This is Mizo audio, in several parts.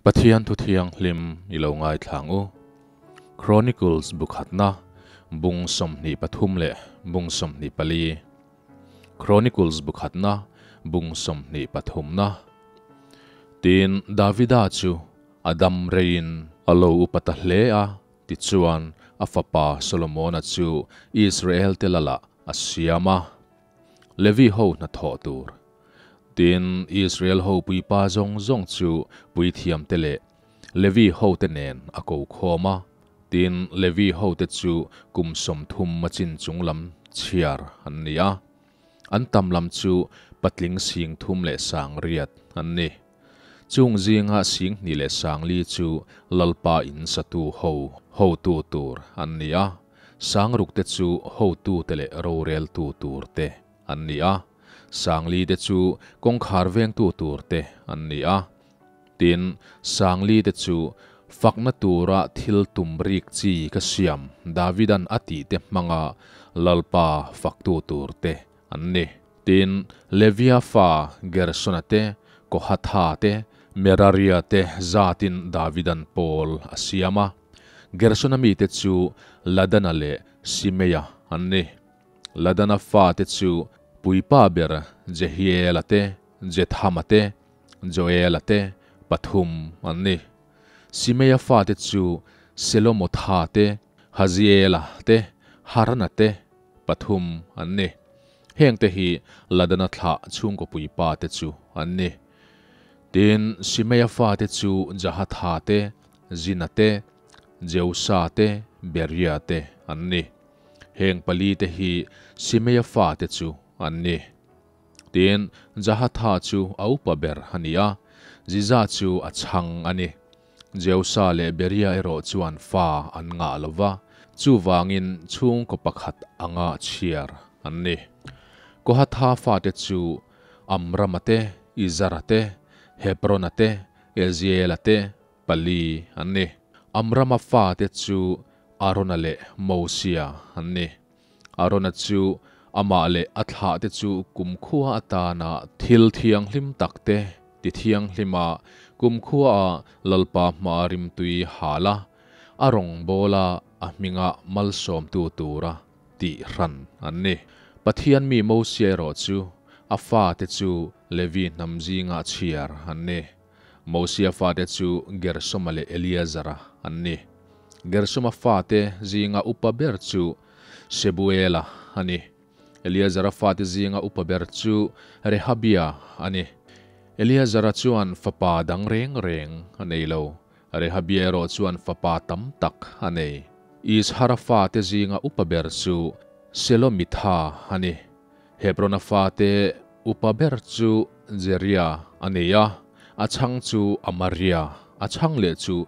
Pathian thu thianghlim i lo ngaithla ang u. Chronicles bu khatna, bung 23 leh bung 24. Chronicles bu khatna, bung 23 na. Tin, Davida chu a dam reiin a lo upa ta hle a, tichuan a fapa Solomona chu Israel te lalah a siam a. Levi ho hnathawh tur. Tin, Israel ho puipa zawng zawng chu puithiamte leh Levi hote nen a ko khawm a. Tin, Levi hote chu kum 30 a chin chung lam chhiar an ni a. An tam lam chu patling 38,000 an ni. Chung zinga 24,000 chu Lalpa in satu ho hotu tur an ni a. 6000 te chu hotute leh roreltu tur te an ni a. 4000 te chu kawngkhar vengtu tur te an ni a. Tin, 4000 te chu fakna tura thil tum rik chi ka siam Davidan a tih te hmanga Lalpa faktu tur te an ni. Tin, Levia fa Gersona te, Kohatha te, Meraria te zatin Davidan pawl a siam a. Gersona mi te chu Ladana leh Simeia an ni. Ladana fa te chu puipa ber Jehiela te, Jethama te, Joela te pathum an ni. Simeia fa te chu Selomotha te, Haziela te, Harana te pathum an ni. Heng te hi Ladana thlah chhungkaw puipa te chu an ni. Tin, Simeia fa te chu Jahatha te, Zina te, Jeusa te, Beria te an ni. Heng pali te hi Simeia fa te chu an ni. Tin, Jahatha chu a upa ber a ni a, Ziza chu a chhang a ni. Jeusa leh Beria erawh chuan fa an ngah lo va, chuvangin chhungkaw pakhat anga chhiar an ni. Kohatha fate chu Amrama te, Izara te, Hebrona te, Eziela te pali an ni. Amrama fate chu Arona leh Mosia an ni. Arona chu amah leh a thlah te chu kumkhua atana thil thianghlim tak te ti thianghlima kumkhua a Lalpa hma rimtui hala a rawng bawla a hminga malsawmtu tura tih hran an ni. Pathian mi Mosia erawh chu a fate chu Levi hnam zinga chhiar an ni. Mosia fate chu Gersoma leh Eliazara an ni. Gersoma fate zinga upa ber chu Sebuela a ni. Eliazara fate zinga upa ber chu Rehabia a ni. Eliazara chuan fapa dang reng reng a nei lo. Rehabia erawh chuan fapa tam tak a nei. Izhara fate zinga upa ber chu Selomitha a ni. Hebrona fate upa ber chu Jeria a ni a, a chhang chu Amaria, a chhang leh chu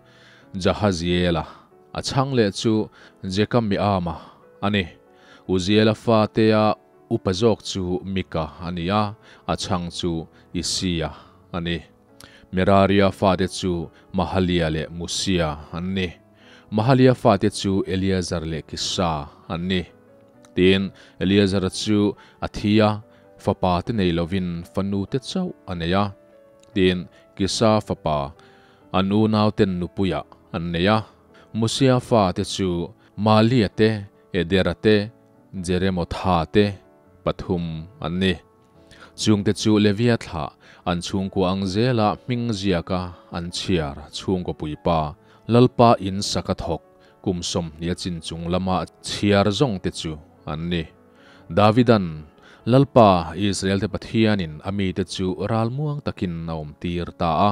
Jahaziela, a chhang leh chu Jekamiama a ni. Uziela fate-a upa zawk chu Mika a ni a, a chhang chu Isia a ni. Meraria fate chu Mahalia leh Musia an ni. Mahalia fate chu Eleazar leh Kisa an ni. Tin, Eleazara chu a thi a, fapa te nei lovin fanu te chauh a nei a. Tin, Kisa fapa an unauten nupuiah an nei a. Musia fate chu Malia te, Edera te, Jeremotha te pathum an ni. Chungte chu Levia thlah an chhungkua ang zela hming ziaka an chhiar chhungkaw puipa Lalpa in saka thawk kum 20 a chin chung lama chhiar zawng te chu an ni. Davidan Lalpa Israel te Pathianin a mite chu ralmuang takin a awm tir ta a,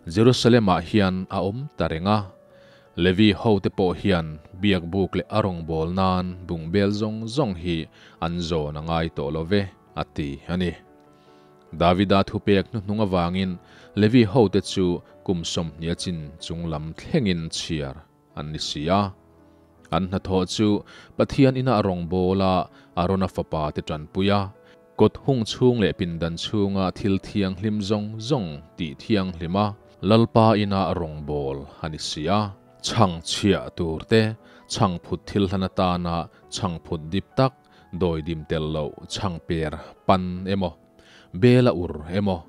Jerusalemah hian a awm ta reng a. Levi ho te pawh hian biak buk leh a rawngbâwl nan bungbel zawng zawng hi an zawn a ngai tawh lo ve, a ti a ni. Davida thupek hnuhnung avangin Levi ho te chu kum 20 a chin chung lam thlengin chhiar an ni si a. An hnathawh chu Pathian ina a rawngbâwl a, Arona fapa te ṭanpui a, kawt hung chhung leh pindan chhunga thil thianghlim zawng zawng tih thianghlim a, Lalpa ina rawngbâwl a ni si a. Chhang chhiah tur te, chhang phut thil hlan atana chhang phut dip tak, dawi dim tel loh chhang per pan emaw, bela ur emaw,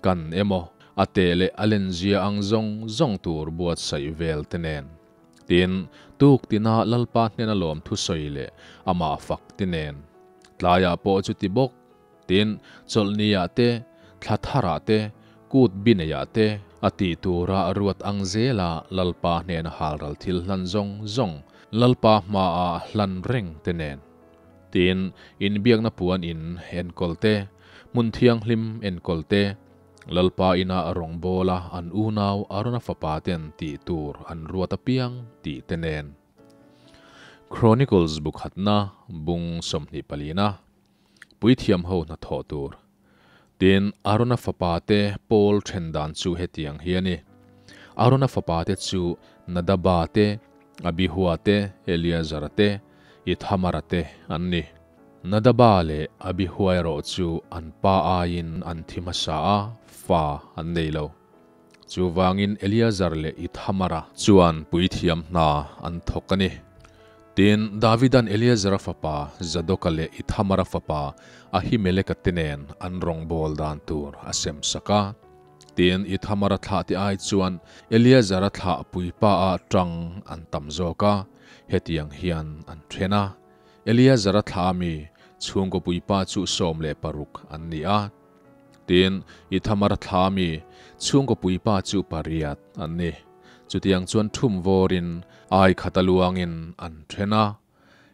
kan emaw, A te leh a len zia ang zawng zawng tur buatsaih vel te nen. Tin, tuk tina Lalpa hnena lawm thusawi leh amah fak te nen. Tlaiah pawh chuti bawk. Tin, chawlhniah te, thla tharah te, kut bineiah te, a tih tura ruat ang zela Lalpa hnena halral thil hlan zawng zawng Lalpa hmaah hlan reng te nen. Tin, inbiakna puan in enkawl te, hmun thianghlim enkawl te, Lalpa ina rawngbawla an unau Arona fapa ten tih tur an ruat apiang tih te nen. Chronicles bu khatna bung 24na. Puithiam ho hnathawh tur. Tin, Arona fapa te pawl then dan chu hetiang hi a ni. Arona fapa te chu Nadaba te, Abihua te, Eleazara te, Ithamara te an ni. Nadaba leh Abihua erawh chu an pa aiin an thi hmasa a, fa an nei lo. Chuvangin Eleazar leh Ithamara chuan puithiam hna an thawk a ni. Tin, Davidan Eleazara fapa Zadoka leh Ithamara fapa Ahimeleka te nen an rawngbâwl dan tur a sem sak a. Tin, Ithamara thlah te ai chuan Eleazara thlah puipa-ah ṭang an tam zawk a, hetiang hian an ṭhen a. Eleazara thlah ami chhungkaw puipa chu 16 an ni a. Tin, Ithamar thla mi chhungkaw puipa chu pariat an ni. Chutiang chuan thum vawrin ai khat a luangin an then a.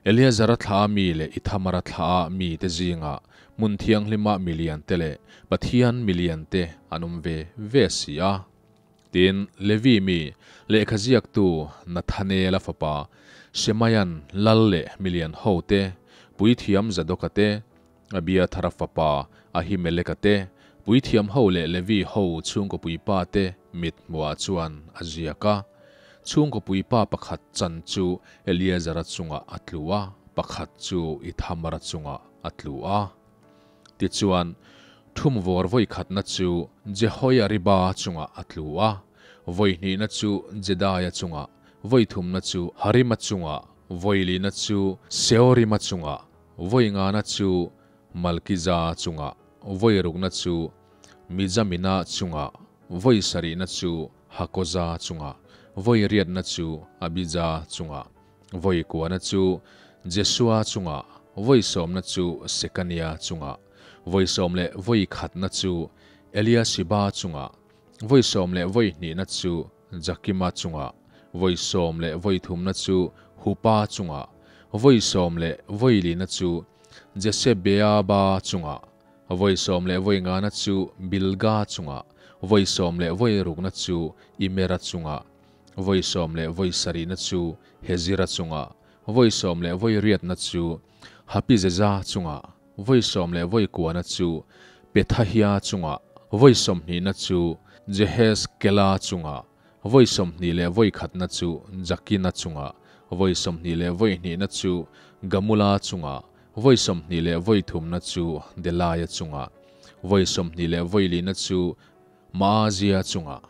Eleazara thla mi leh Ithamara thla mi te zingah hmun thianghlima milian te leh Pathian milian te an awm ve ve si a. Tin, Levi mi lehkha ziaktu Nathanela fapa Shemaian lal leh milian ho te, puithiam Zadoka te, Abiathara fapa Ahimeleka te, puithiam ho leh Levi ho chhungkaw puipa te mit hmuhah chuan a ziak a. Chhungkaw puipa pakhat chan chu Eleazara chungah a tlu a, pakhat chu Ithamara chungah a tlu a. Tichuan, thumvawr vawikhatna chu Jehoiariba chungah a tlu a, vawihnihna chu Jedaia chungah, vawithumna chu Harima chungah, vawilihna chu Seorima chungah, Vawi ngana chu Malkiza chungah, vawi rukna chu Mijamina chungah, vawi sarihna chu Hakoza chungah, vawi riatna chu Abija chungah, vawi kuana chu Jesua chungah, vawi sawmna chu Sekania chungah, vawi sawm leh vawi khatna chu Eliasiba chungah, vawi sawm leh vawi hnihna chu Jakima chungah, vawi sawm leh vawi thumna chu Hupa chungah, vawi sawm leh vawi lina chu Jesebeaba chungah, vawi sawm leh vawi ngana chu Bilga chungah, vawi sawm leh vawi rukna chu Imera chungah, vawi sawm leh vawi sarihna chu Hezira chungah, vawi sawm leh vawi riatna chu Hapizeza chungah, vawi sawm leh vawi kuana chu Pethahia chungah, vawi sawmhnihna chu Jehezkela chungah, vawi sawmhnih leh vawi khatna chu Jakina chungah, vawi sawmhnih leh vawi hnihna chu Gamula chungah, vawi sawmhnih leh vawi thumna chu Delaia chungah, vawi sawmhnih leh vawi lihna chu Maazia chungah.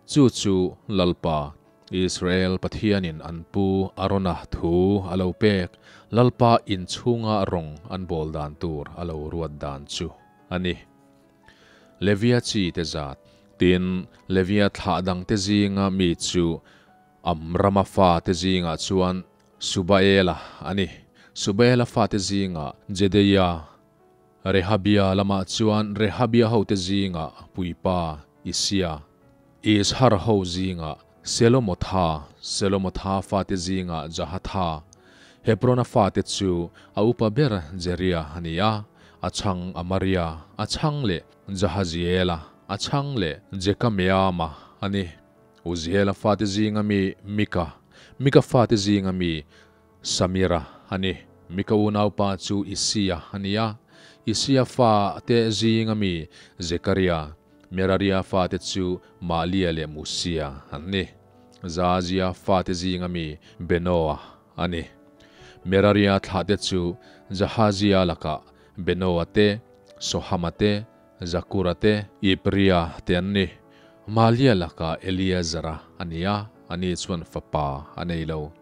Chu chu Lalpa, Israel Pathianin an pu Arona thu a lo pek, Lalpa inchhunga rawng an bawl dan tur a lo ruat dan chu a ni. Levia chi te zat. Tin, Levia thlah dangte zinga mi chu Amrama fate zingah chuan Subaela a ni. Subaela fate zingah Jedeia, Rehabia lamah chuan Rehabia hote zingah puipa Isia, Izhar ho zingah Selomotha, Selomotha fate zingah Jahatha, Hebrona fate chu a upa ber Jeria a ni a, a chhang Amaria, a chhang leh Jahaziela, a chhang leh Jekameama a ni. Uziela fate zinga mi Mika, Mika fate zinga mi Samira a ni. Mika unaupa chu Isia a ni a, Isia fate zinga mi Zekaria, Meraria fate chu Mahlia leh Musia an ni. Zazia fate zinga mi Benoa a ni. Meraria thlahte chu Jahazia lakah Benoa te, Sohama te, Zakura te, Ipria te an ni. Mahlia lakah Eleazara a ni a, ani chuan fapa a nei lo.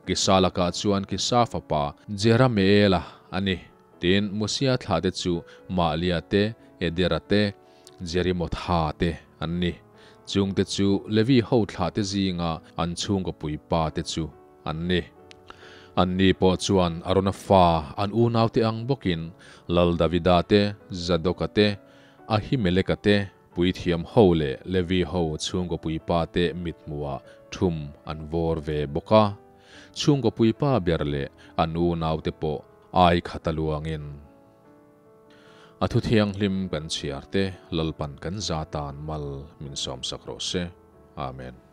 Kisa lakah chuan Kisa fapa Jerameela a ni. Tin, Musia thlahte chu Mahlia te, Edera te, Jerimotha te an ni. Chungte chu Levi ho thlahte zinga an chhungkaw puipate chu an ni. Anni pawh chuan Arona fa an unaute ang bawkin Lal Davida te, Zadoka te, Ahimeleka te, puithiam ho leh Levi ho chhungkaw puipate mithmuhah thum an vawr ve bawk a. Chhungkaw puipa ber leh an unaute pawh ai khata luangin a thu thianghlim kan chhiar te Lalpan kan za tan mal min sawmsak rawh se. Amen.